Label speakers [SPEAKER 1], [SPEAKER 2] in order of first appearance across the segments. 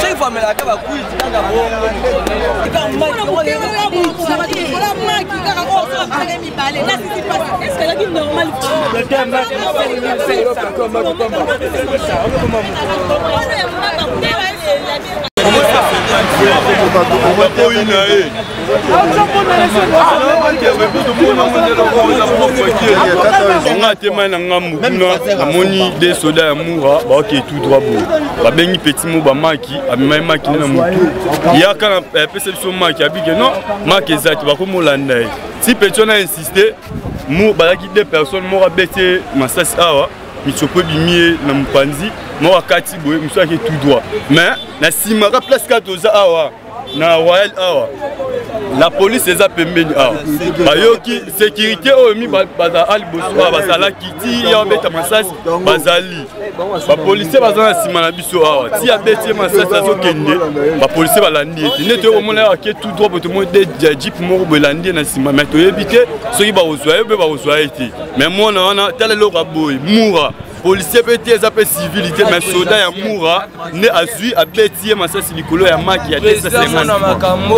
[SPEAKER 1] Soki famelaka bakwiti kaka bongo.
[SPEAKER 2] Baboyi na ye nga atemai na ngambu kuna, namoni de soda ya mura baoke tout droit boye, babengi petit mo bamaki, amemai maki nde na motu, yaka na apesa biso maki, abike non, maki eza te. Bakomolanda ye si petit wana insiste mu bazalaki deux personnes, moko abeti ye masasi awa, mitsopo ebimi ye na mopanzi, moko akati boye, mosusu ake tout droit. Mais na nsima ka place kaka toza awa na Royal awa, la police eza pembeni awa, bayoki sécurité oyo mi bazala liboso awa, bazalaki ti ya babeta masasi, bazali bapolisier baza na nsima na biso awa. Ti abeti ye masasi, azokende, bapolisier balandi ye te. Nde toyei komona ake tout droit boye, tomoni de jeep moko boye elandi ye na nsima, mais toyebi te soki bakozwa ye mpe bakozwa ye te. Mais mwana wana, tala eloko ya boye, mura policier mpe te, eza mpe civil te, mais soda ya mura nde azwi abeti ye masasi likolo ya maki ya 250.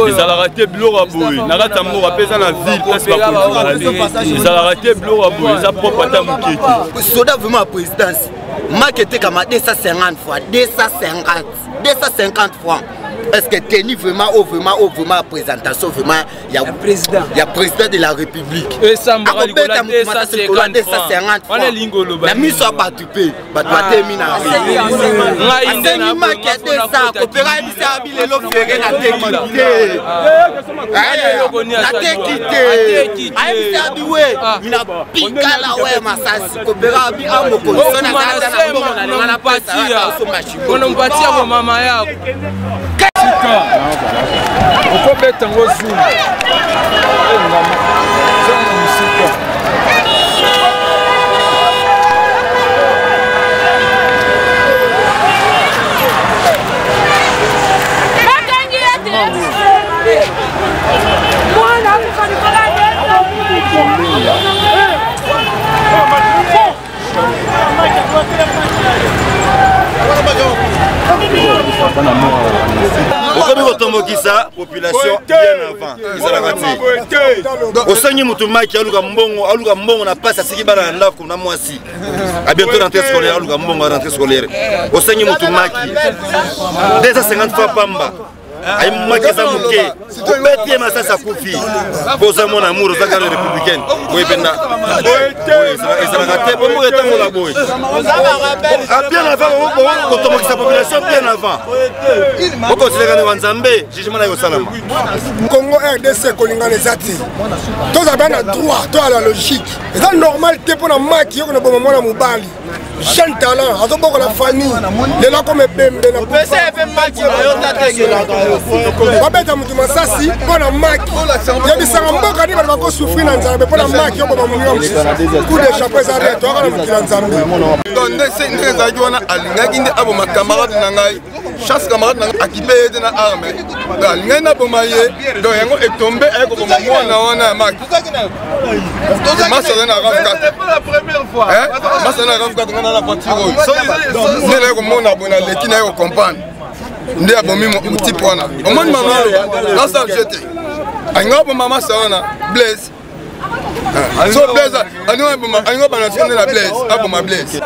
[SPEAKER 2] Ezalaka te biloko ya boye na kati ya mboka mpe eza na ville, place bakonzala te. Ezalaka te biloko ya boye, eza propre ata moke te.
[SPEAKER 3] Soda vraiment ya présidence, maki etekama 250 fois 250, 250 francs. Est-ce que teni vraiment au vraiment au vraiment présentation vraiment ya
[SPEAKER 1] président,
[SPEAKER 3] ya président de la République,
[SPEAKER 1] akobeta
[SPEAKER 3] motu masasi likolo ya 250 francs na miso ya bato, mpe bato batemi na asengi maki ya 200, kopera yebisa abi lelo Ferre nateki te, nateki te. Ayebisa abi we mina pikala we masasi, kopera abi a mokonzi so nazalata na mbongo na linga napesa osomba.
[SPEAKER 1] Konompatia kwa mama yako.
[SPEAKER 4] Tika okobeta ngo zoom zonga mosika.
[SPEAKER 5] Bakangi ye te, mwana akufa likolo ya.
[SPEAKER 2] Okomi kotombokisa population bien avant, ezalaka te. Osengi motu maki, aluka mbongo, aluka mbongo na pasi, asiki bana na ndako na mwasi, a bientôt rentrée scolaire, aluka mbongo ya rentrée scolaire. Osengi motu maki 250 fois pamba, ayimaki eza moke, obeti ye masasi, akufi mpo oza mwana amour, oza garde républicaine boye mpenza ezalaka te. Po mboka etambola boye, bien avant kotombokisa population, bien avant okonsideraka wa Nzambe, jugement na ye kosalama.
[SPEAKER 6] Congo RDC, kolingana eza te, tozala bana droit, toyala logique. Eza normal te mpo na maki yoko na boma mwana mobali, jeune talent, azobokola famille, lelo akoma ebembe na babeta motu masasi mpo na maki. Yebisanga mboka nini bato bakosouffrir na nzala, mpe mpo na maki yo boma moninga mosusu? Coup de chapeau, eza rien, toyaka na mokili ya Nzambe.
[SPEAKER 7] Donc ndenge ezalaki wana, alingaki nde aboma camarade na ngai. Chance camarade na ngai akipe ye te na arme, donc alingaki naboma ye. Donc yango etombe aye koboma mwana wana ya maki. Masi aza na RAV4, masi aza na RAV4, ngai na voiture oyo nde naye komona boye, naleki naye kocomprendre nde abomi type wana. Omoni mama nasala je te, alingi aboma masa wana Blaise. So Blaise alingi abana siko nde na Blaise aboma Blaise.